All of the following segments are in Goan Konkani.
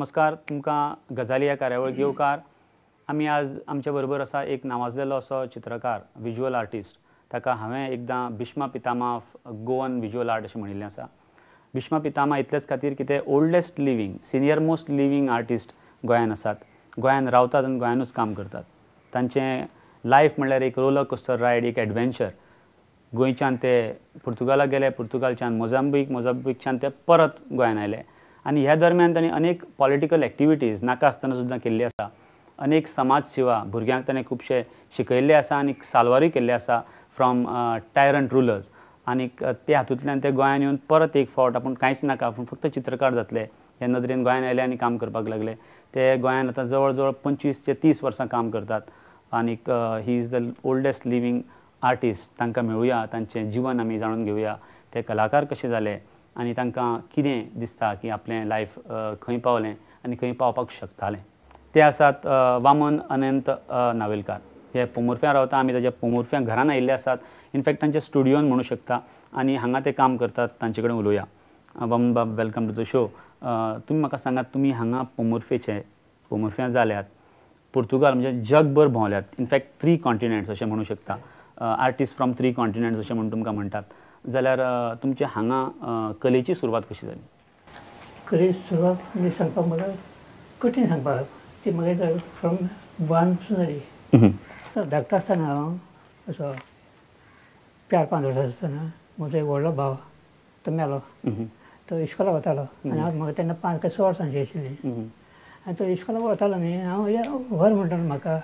नमस्कार, तुमकां गजाली ह्या कार्यावळीक येवकार. आमी आज आमच्या बरोबर आसा एक नावाजलेलो असो चित्रकार, विज्युअल आर्टिस्ट. ताका हांवें एकदां Bhishma Pitamah of Goan visual art अशें म्हणिल्लें आसा. भीष्मा पितामह इतलेच खातीर की ते oldest living, senior most living artist गोंयान आसात. गोंयान रावतात आनी गोंयानूच काम करतात. तांचें लायफ म्हणल्यार एक रोलर कोस्टर रायड, एक एडवेंचर. गोंयच्यान ते पुर्तुगालाक गेले, पुर्तुगालच्यान मोजांबीक, मोजांबीकच्यान ते परत गोंयान आयले आनी ह्या दरम्यान तांणी अनेक पॉलिटिकल एक्टिविटीज नाका आसतना सुद्दां केल्ली आसा. अनेक समाज सेवा भुरग्यांक ताणें खुबशे शिकयल्ले आसा आनी साल्वारूय केल्ले आसा फ्रॉम टायरंट रुलर्स. आनीक ते हातूंतल्यान ते गोंयान येवन परत एक फावट आपूण कांयच नाका, आपूण फक्त चित्रकार जातले ह्या नदरेन गोंयान आयले आनी काम करपाक लागले. ते गोंयान आतां जवळ जवळ 25 ते 30 वर्सां काम करतात आनीक he is the oldest living artist. तांकां मेळुया, तांचें जिवन आमी जाणून घेवया, ते कलाकार कशे जाले आनी तांकां कितें दिसता की आपलें लायफ खंय पावलें आनी खंय पावपाक शकतालें. ते आसात वामन अनंत नावेलकार. हे पोमुर्फ्यां रावता. आमी ताच्या पोमुर्फ्यां घरान आयिल्ले आसात, इनफॅक्ट तांच्या स्टुडियोन म्हणू शकता आनी हांगा ते काम करतात. तांचे कडेन उलोवया. वामन बाब, welcome to the show. तुमी म्हाका सांगात, तुमी हांगा पोमुर्फेचे, पोमुर्फ्यां जाल्यात, पुर्तुगाल म्हणजे जगभर भोंवल्यात, इनफॅक्ट 3 कॉन्टिनेंट्स अशें म्हणू शकता, आर्टिस्ट फ्रॉम 3 कॉन्टिनेंट्स अशें म्हूण तुमकां म्हणटात, जाल्यार तुमचे हांगा कलेची सुरवात कशी जाली? कलेची सुरवात म्हणजे सांगपाक म्हाका कठीण सांगपाक, ती मागीर फ्रॉम वन पासून जाली. धाकटो आसतना हांव असो 4-5 वर्सां आसतना म्हजो एक व्हडलो भाव तो मेलो. तो इश्कोलाक वतालो आनी हांव म्हाका तेन्ना 5 काय 6 वर्सांची आशिल्ली आनी तो इश्कोलाक वतालो न्ही, हांव व्हर म्हणटालो, म्हाका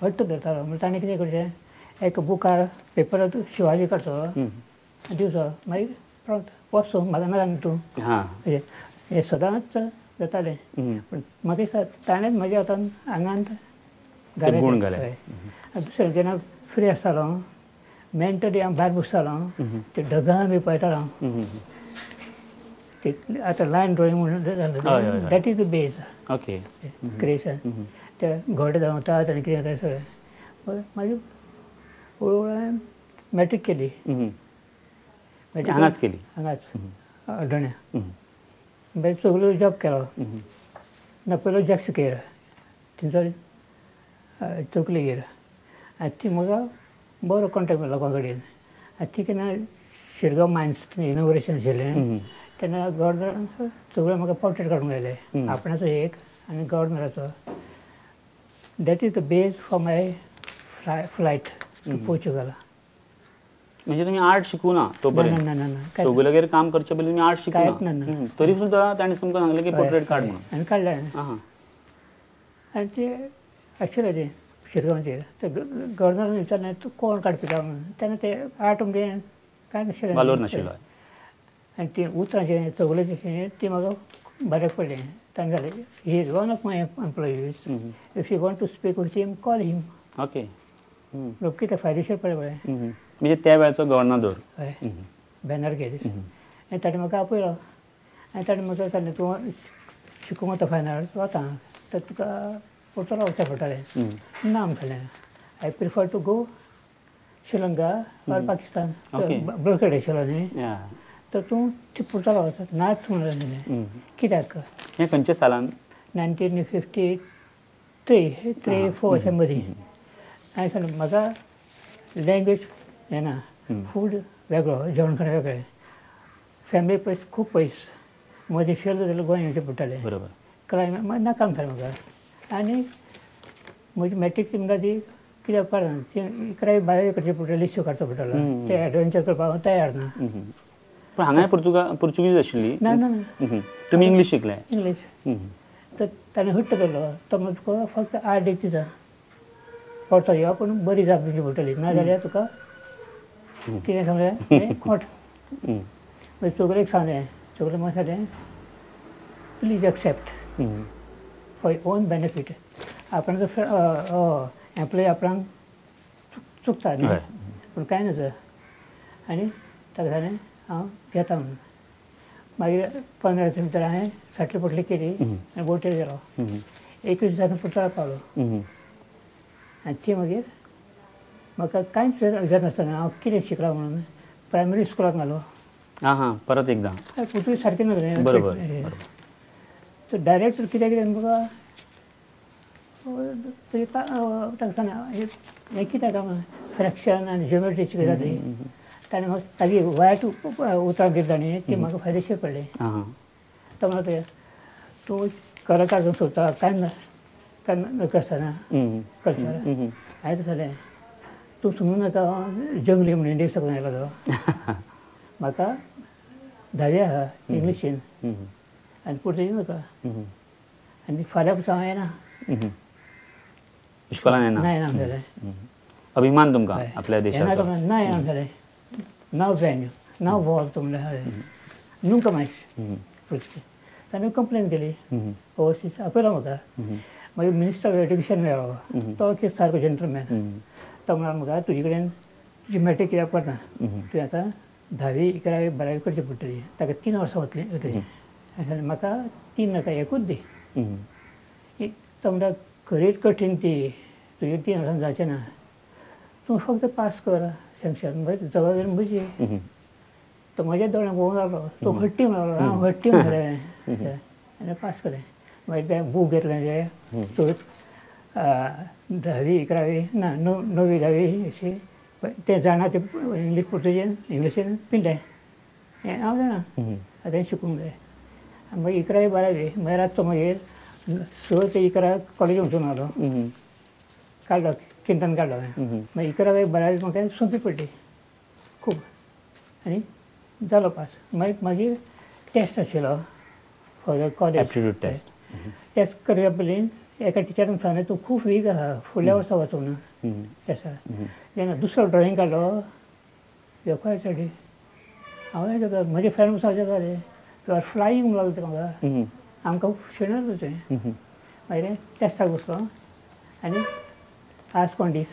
हट्ट धरतालो. म्हणल्यार ताणें कितें करचें, एक बुकार पेपरात शिवाजी काडचो दिवचो, मागीर परत वचूं म्हाका नाका न्ही तूं, अशें हें सदांच जातालें. पूण म्हाका दिसता ताणेंच म्हज्या हातान आंगांत घालें. दुसरें जेन्ना फ्री आसतालो मेंटली हांव भायर बसतालो, ते ढगां बी पळयतालो हांव. ते आतां लायन ड्रॉइंग म्हणून जालें, that is the base okay creation. ते घोडे धांवतात आनी कितें जाता सगळें. मागीर हळू हळू हांवें मॅट्रीक केली. हांगाच केली? हांगाच अडण्या. मागीर सगळो जॉब केलो ना, पयलो जॅक्स केर थंयसर चौकलीगेर आनी ती म्हाका बरो कॉन्टेक्ट मेळ्ळो लोकां कडेन. आनी ती केन्ना शिरगांव मायन्स इनॉग्रेशन आशिल्लें तेन्ना गव्हर्नरान सगळें म्हाका पोर्ट्रेट काडूंक आयले, आपणाचो एक आनी गव्हर्नराचो. That is the base for my flight to Portugal. म्हणजे तुम्ही आर्ट शिकू ना तो पर्यंत? ना ना ना, चौगुलेगेर काम करचे पयलीं तुमी आर्ट शिकू ना, तरी सुद्दां ताणें तुमकां सांगलें की पोर्ट्रेट काड म्हणून आनी काडलें. आनी ते आशिल्लें तें शिरगांवचेर. ते गव्हर्नरान विचारलें तूं कोण काडपी काय म्हणून, तेन्ना ते आर्ट म्हणजे कांय नाशिल्लें, वालोर नाशिल्लो. आनी ती उतरां जें चौगुलेचें ती म्हाका बऱ्याक पडलें. ताणें जालें, he is one of my employees, if you want to speak with him call him. Okay, लोक कितें फायदेशीर पडलें पळय. म्हणजे त्या वेळाचो गव्हर्नर हय बॅनर घेत आनी ताणें म्हाका आपयलो आनी ताणें म्हाका सांगलें तूं शिकूंक वता फायन आर्ट्स वता तर तुका पोर्तुगाल वचचें पडटलें. ना म्हणलें, I prefer to go Sri Lanka or Pakistan, blockade आशिल्लो न्ही, तर तूं पुर्तुगाल वच नाच म्हणलें ताणें. कित्याक? हें खंयच्या सालान? 1953 3-4 अशें मदीं. हांवें सांगलें म्हाका लँग्वेज येना, फूड वेगळो, जेवण खाण वेगळें, फॅमिली पयस खूब पयस, मदीं फेल जाल्यार गोंय येवचें पडटालें, बरोबर क्रायम नाका म्हणटालें म्हाका. आनी म्हजी मॅट्रीक ती म्हणटा ती कित्याक कारण ती इकरावी बारावी करची पडटली, लिस्यो काडचो पडटलो, ते एडवेंचर करपाक हांव तयार ना. पूण हांगाय पुर्तुगीज आशिल्ली? ना ना, तुमी इंग्लीश शिकले? इंग्लीश. तर ताणें हट्ट केलो, तो म्हणटा तुका फक्त 8 दीस दिता, परतो यो पूण बरी जाप दिवची पडटली, ना जाल्यार तुका कितें सांगलें तें खोट. मागीर चौगुलेक सांगलें, चौगुले म्हाका सांगलें please accept for your own benefit. आपणाचो एम्प्लॉय आपणाक चुकता न्ही, पूण कांय नजो. आनी ताका सांगलें हांव घेता म्हणून. मागीर 15 दिसां भितर हांवें साटली पोटली केली आनी बोटीर गेलो. 21 दिसांनी पुर्तुगाल पावलो. आनी ती मागीर म्हाका कांयच विचारनासतना हांव कितें शिकलां म्हणून प्रायमरी स्कुलाक घालो. हां हां, परत एकदां पुर्तुगीज सारकें नासलें. बरोबर. तो डायरेक्टर कित्याक कितें म्हाका ताका सांगलें हें कित्याक फ्रॅक्शन आनी जिओमेट्री शिकयता ती ताणें म्हाका ताजी वायट उतरां दिली ताणें ती म्हाका फायदेशीर पडली. तो म्हणटा तूं कलाकार जावंक सोदता काय ना काय नाका आसतना कल्चर हांवें सांगलें तूं समजूं नाका जंगली म्हणून इंडिये साकून आयलो तो म्हाका धावी आसा इंग्लिशीन आनी पुर्तुगेज नाका आनी फाल्यां पसून हांव येना इश्कोलान येना ना येना म्हणटालें. अभिमान तुमकां आपल्या देशाचो ना येना म्हणटालें नांव venho नांव volto म्हणलें nunca mais पुर्तुगेज. ताणें कंप्लेन केली ओवरसीज आपयलो म्हाका. मागीर मिनिस्टर ऑफ एड्युकेशन मेळ्ळो तो कितें सारको जंटलमॅन. तो म्हणलो म्हाका तुजे कडेन तुजी मॅट्रीक कित्याक पडना तुवें आतां धावी इकरावी बारावी करची पडटली ताका 3 वर्सां वतलीं वतलीं. आनी म्हाका 3 नाका एकूच दी. तो म्हणटा खरीच कठीण ती तुजे 3 वर्सां जावचें ना तूं फक्त पास कर सँक्शन मागीर जबाबदारी म्हजी. तो म्हज्या दोळ्यां पळोवंक लागलो तो हट्टी म्हणलो हांव हट्टी म्हणलें आनी पास केलें. मागीर तें बूक घेतलें तें चवथ धावी इकरावी ना णवी धावी अशी तें जाणा तें इंग्लीश पुर्तुगेज इंग्लिशीन पिंडलें हें हांव जाणा आतां शिकूंक जाय. मागीर इकरावी बारावी मागीर रातचो मागीर 6 ते 11 कॉलेजीक वचून आलो काडलो किंतन काडलो हांवें. मागीर इकरावी बारावी म्हाका सोंपी पडली खूब आनी जालो पास. मागीर मागीर टेस्ट आशिल्लो for the college aptitude test. Test करच्या पयलीं एका टिचरान सांगलें तूं खूब वीक आसा फुडल्या वर्सा वचूंक ना टेस्टाक. जेन्ना दुसरो ड्रॉइंग काडलो वेपारी हांवें म्हजे फ्रेंड सांगचें जालें you are flying म्हणलो तें म्हाका आमकां शेणर तुवें. मागीर टेस्टाक बसलो आनी आज कोण दीस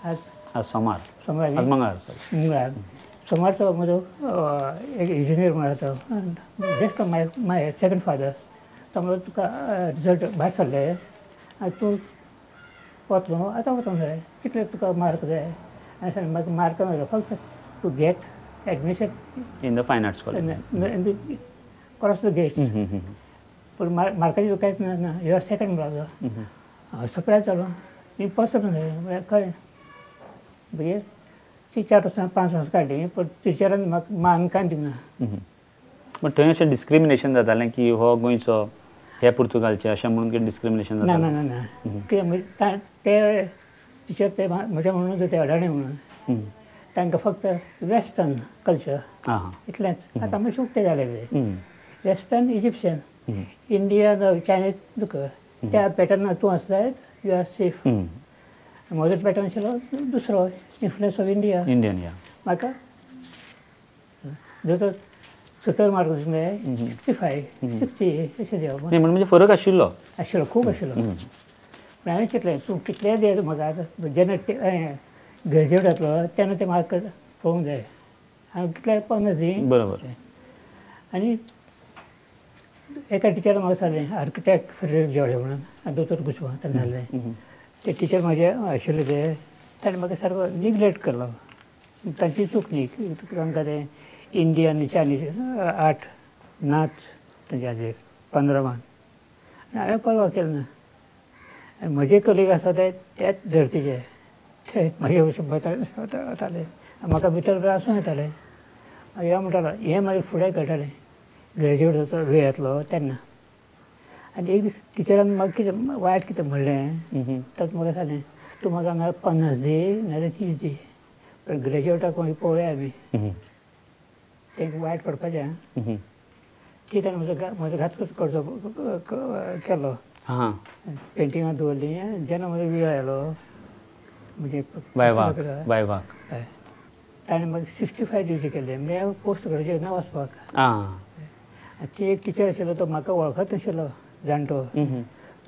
आज आज सोमार सोमार मंगळार मंगळार सोमारचो म्हजो एक इंजिनियर म्हणटा तो just my my second father तो म्हणलो तुका रिजल्ट भायर सरले आनी तूं वतलो आतां वतलो जाय कितले तुका मार्क जाय आनी सांगलें म्हाका मार्क नाका फक्त to get admission in the fine arts college cross the gate. पूण मार्काचें कांयच ना you are second म्हणलो हांव सरप्रायज जालो इम्पॉसिबल जालें खरें. मागीर ती 4 वर्सां 5 वर्सां काडली पूण टिचरान म्हाका मान कांय दिवना. पूण थंय अशें डिस्क्रिमिनेशन जातालें की हो गोंयचो हे पुर्तुगालचे अशें म्हणून कितें डिस्क्रिमिनेशन ना ना ना ना कितें म्हणजे ते टिचर ते म्हज्या म्हणून ते अडाणी म्हणून तांकां फक्त वेस्टर्न कल्चर इतलेंच. आतां मातशें उक्तें जालें ते वेस्टर्न इजिप्शियन इंडियन चायनीज तुका त्या पॅटर्नार तूं आसता you are safe. म्हजो पॅटर्न आशिल्लो दुसरो इन्फ्लुएन्स ऑफ इंडिया इंडियन म्हाका जर 70 मार्क वचूंक जाय 65 60 अशें दिवप म्हणजे फरक आशिल्लो आशिल्लो खूब आशिल्लो. पूण हांवें चिंतलें तूं कितलेंय दी म्हाका आतां जेन्ना ग्रेज्युएट जातलो तेन्ना ते मार्क पळोवंक जाय हांव कितले 50 दी बरोबर. आनी एका टिचरान म्हाका सांगलें आर्किटेक्ट फ्रेडरिक जॉर्ज म्हणून आनी दोतोर गुजवा ताणें सांगलें ते टिचर म्हजे आशिल्ले ते ताणें म्हाका सारको निग्लेक्ट केलो. तांची चूक न्ही तांकां तें इंडियन चायनीज आर्ट नाच तांच्या हाजेर 15 मान आनी हांवें परवा केलें ना. आनी म्हजे कलीग आसा ते त्याच धर्तीचे ते म्हजे भशेन वताले म्हाका भितर आसूं येतालें. मागीर हांव म्हणटालो हें मागीर फुडें कळटालें ग्रेज्युएट जातो वेळ येतलो तेन्ना. आनी एक दीस टिचरान म्हाका कितें वायट कितें म्हणलें तातूंत म्हाका सांगलें तूं म्हाका हांगा 50 दी नाजाल्यार 30 दी पण ग्रेज्युएटाक मागीर पळोवया आमी तांकां वायट पडपाचें आं. ती ताणें म्हजो घात करचो केलो पेंटिंगां दवरलीं. जेन्ना म्हजो वेळ आयलो म्हणजे वायवाक ताणें म्हाका 65 दिवचे केले म्हणजे हांव पोस्ट ग्रेज्युएट ना वचपाक. ती एक टिचर आशिल्लो तो म्हाका वळखत नाशिल्लो जाणटो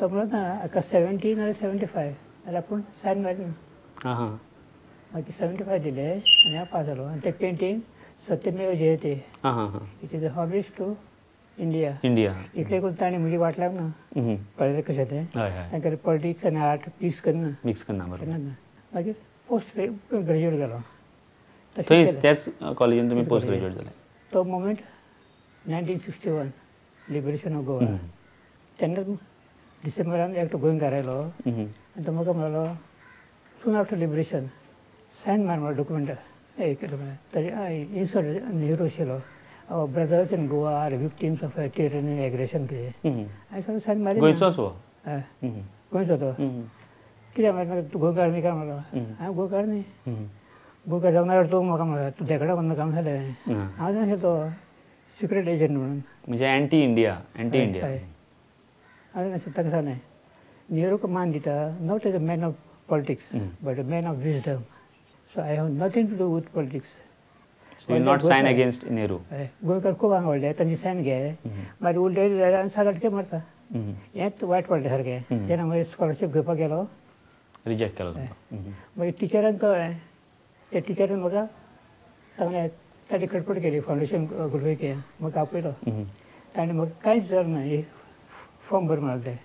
तो म्हणलो ना हाका 70 नाल्यार 75 जाल्यार आपूण सायन मारिना. मागीर 75 दिले आनी हांव पास जालो. आनी तें painting Satyamev Jayate it is a homage to India India इतलें करून ताणें म्हजी वाट लागना कळ्ळें कशें तें तांकां पॉलिटिक्स आनी आर्ट मिक्स करना मिक्स करना बरोबर. मागीर पोस्ट ग्रेज्युएट जालो थंयच त्याच कॉलेजीन तुमी पोस्ट ग्रेज्युएट जाले. तो moment 1961 liberation of Goa. तेन्ना डिसेंबरान एकटो गोंयकार आयलो आनी तो म्हाका म्हणलो सून आफ्टर लिबरेशन सायन मार म्हणलो डॉक्युमेंट एक ताजे इन्सल्ट नेहरू आशिल्लो brothers in Goa are victims of tyranny aggression कितें हांवें सगळें सायन मारी. गोंयचोच हो? गोंयचो तो. कित्याक म्हणल्यार तूं गोंयकार न्ही काय म्हणलो. हांवें गोंयकार न्ही, गोंयकार जावन तूं म्हाका म्हणलो तूं धेकडा म्हणून काम जालें. हांव जाणा तो सिक्रेट एजंट म्हणून, म्हणजे एंटी इंडिया. Anti India. हांवें ताका सांगलें नेहरूक मान दिता, not as a man of politics but a man of wisdom, so I have nothing to do with politics. So you not sign against Nehru. गोंयकार खूब हांगा व्हडले तांची सायन घे, मागीर उलयले जाल्यार आनी सात आठ मारता. हेंच वायट पडलें सारकें. जेन्ना मागीर स्कॉलरशीप घेवपाक गेलो रिजेक्ट केलो. मागीर टिचरान कळ्ळें, त्या टिचरान म्हाका सांगलें, ताणी खटपट केली फावंडेशन गुलबेके म्हाका आपयलो. ताणें म्हाका कांयच जालें ना, फॉर्म भर म्हणलें तें.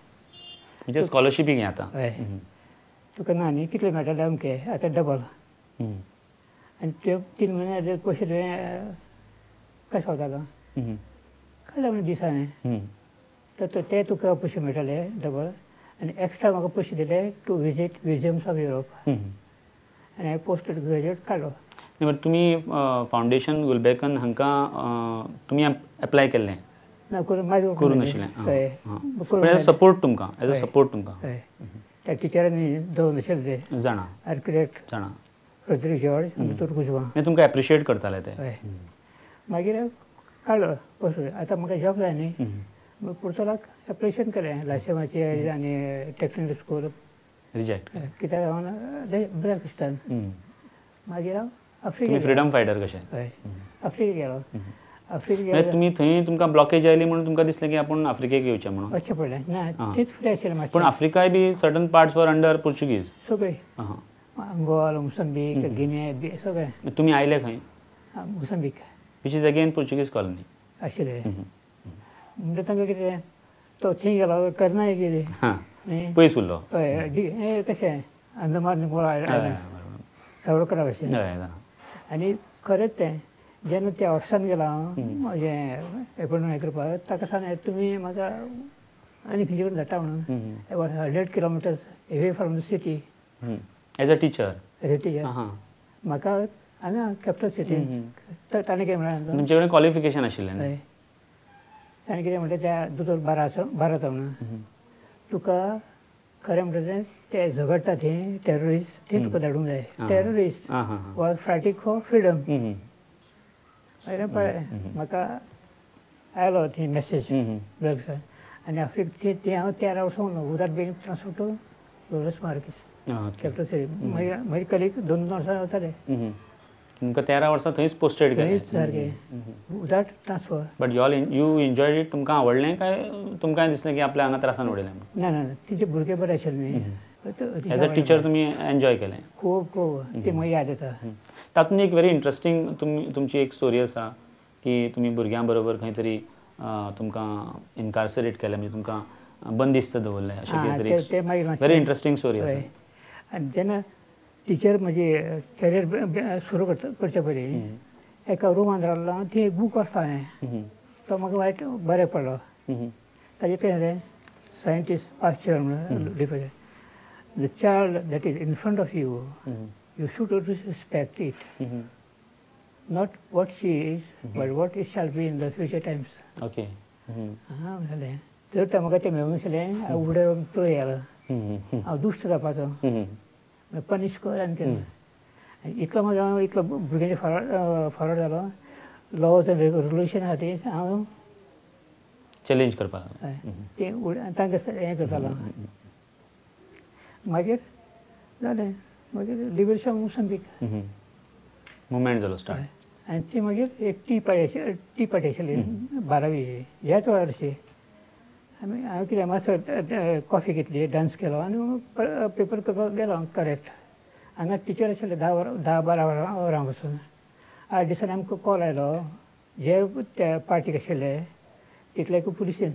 म्हणजे स्कॉलरशिपी घे आतां. हय, तुका ना न्ही कितले मेळटाले अमके आतां डबल. आनी त्यो 3 म्हयने पयशे तुवें कशें वतालो काडले म्हणून दीस हांवें, तर ते तुका पयशे मेळटाले डबल. आनी एक्स्ट्रा म्हाका पयशे दिले to visit museums of Europe. आनी हांवें पोस्ट ग्रॅज्युएट काडलो. बट तुमी फावंडेशन गुलबेकन हांकां तुमी एप्लाय केल्लें? ना, करूं करूं नाशिल्लें. एज अ सपोर्ट तुमकां, एज अ सपोर्ट तुमकां. हय, त्या टिचरांनी दवरून आशिल्ले ते जाणा, आर्किटेक्ट जाणा रोद्रीग जॉर्ज आनी दोतोर गुजवा, तुमकां एप्रिशिएट करताले ते. हय, मागीर काडलो पोस्ट. आतां म्हाका जॉब जाय न्ही, मागीर पुर्तुगालाक एप्लिकेशन केलें लायसेंसाचें आनी टेक्निकल स्कूल. रिजेक्ट कित्याक हांव ब्लॅक क्रिस्तान. मागीर हांव आफ्रिका. फ्रिडम फायटर कशें? हय, आफ्रिका गेलो. आफ्रिका गेलो तुमी थंय तुमकां ब्लॉकेज आयली म्हणून तुमकां दिसलें की आपूण आफ्रिकेक येवचें म्हणून? अशें पडलें ना, तीच फुडें आशिल्लें मातशें. पूण आफ्रिकाय बी सर्टन पार्ट्स वर अंडर पुर्तुगीज सगळें, अंगोल, मोसंबीक, गिने बी सगळें. तुमी आयले खंय? Mozambique, which is again Portuguese colony आशिल्लें. म्हणटा तांकां कितें तो थंय गेलो करनाय गेली पयस उरलो. हय, हें कशें अंदमान निकोबार आयलंड सावरकरा भशेन. आनी खरेंच तें जेन्ना त्या ऑफिसान गेलो हांव म्हजें एपॉयंटमेंट करपाक, ताका सांगलें तुमी म्हाका आनी खंयचे कडेन धाडटा म्हणून, 100 kilometres away from the city. As a teacher? As a teacher म्हाका हांगा कॅपिटल सिटीन. ताणें कितें म्हणलें, तुमचे कडेन क्वॉलिफिकेशन आशिल्लें? हय, ताणें कितें म्हणलें त्या दोतोर बाराचो म्हणून, तुका खरें म्हणटा तें ते झगडटा थंय टेररिस्ट, थंय तुका धाडूंक जाय. Terrorist was fighting for freedom. मागीर पळय म्हाका आयलो थंय मॅसेज ब्लॅक. आनी आफ्रिका थंय थंय हांव 13 वर्सां उरलो without being transfer to Flores Marques capital city. मागीर म्हजे कलीग 2-2 वर्सां वताले. तुमकां 13 वर्सां थंयच पोस्टेड केलें? थंयच सारकें, without transfer. But you all you enjoyed it? तुमकां आवडलें काय तुमकांय दिसलें की आपल्या हांगा त्रासान उडयलें? ना ना, तिचे भुरगे बरे आशिल्ले न्ही. एज अ टिचर तुमी एन्जॉय केलें? खूब खूब, ती म्हाका याद येता. तातूंत एक व्हेरी इंट्रस्टींग तुमची एक स्टोरी आसा की तुमी भुरग्यां बरोबर खंय तरी तुमकां इनकार्सरेट केलें, म्हणजे तुमकां बंदिस्त दवरलें अशें कितें तरी. व्हेरी इंट्रस्टींग स्टोरी आसा. आनी जेन्ना टिचर म्हजी करियर सुरू करचे पयलीं एका रुमान रावलो हांव, थंय एक बूक वाचता हांवें, तो म्हाका वायट बरें पडलो. ताजें कितें जालें, सायंटिस्ट पाश्चर म्हणून लिखलें, the child that is in front of you, you should respect it, not what she is but what it shall be in the future times. Okay. हां जालें. जर तें म्हाका तें मेळूंक नाशिल्लें हांव उडे पळय गेलो, हांव दुश्ट जावपाचो, पनिश कर आनी केलें. इतलो म्हाका हांव इतलो भुरग्यांचे फॉरवर्ड जालो, लॉज एंड रेगुलेशन खातीर हांव चॅलेंज करपाक तें तांकां हें करतालो. मागीर जालें, मागीर लिबरेशन मोसंबीक मुवमेंट जालो स्टार्ट. आनी ती मागीर एक टी पार्टी आशिल्ली 12वी ह्याच वेळार अशी. आमी हांवें कितें मातसो कॉफी घेतली, डांस केलो आनी पेपर करपाक गेलो करेक्ट. हांगा टिचर आशिल्ले 10-12 वरां पासून. 8 दिसांनी आमकां कॉल आयलो, जे त्या पार्टीक आशिल्ले तितले पुलिसेन.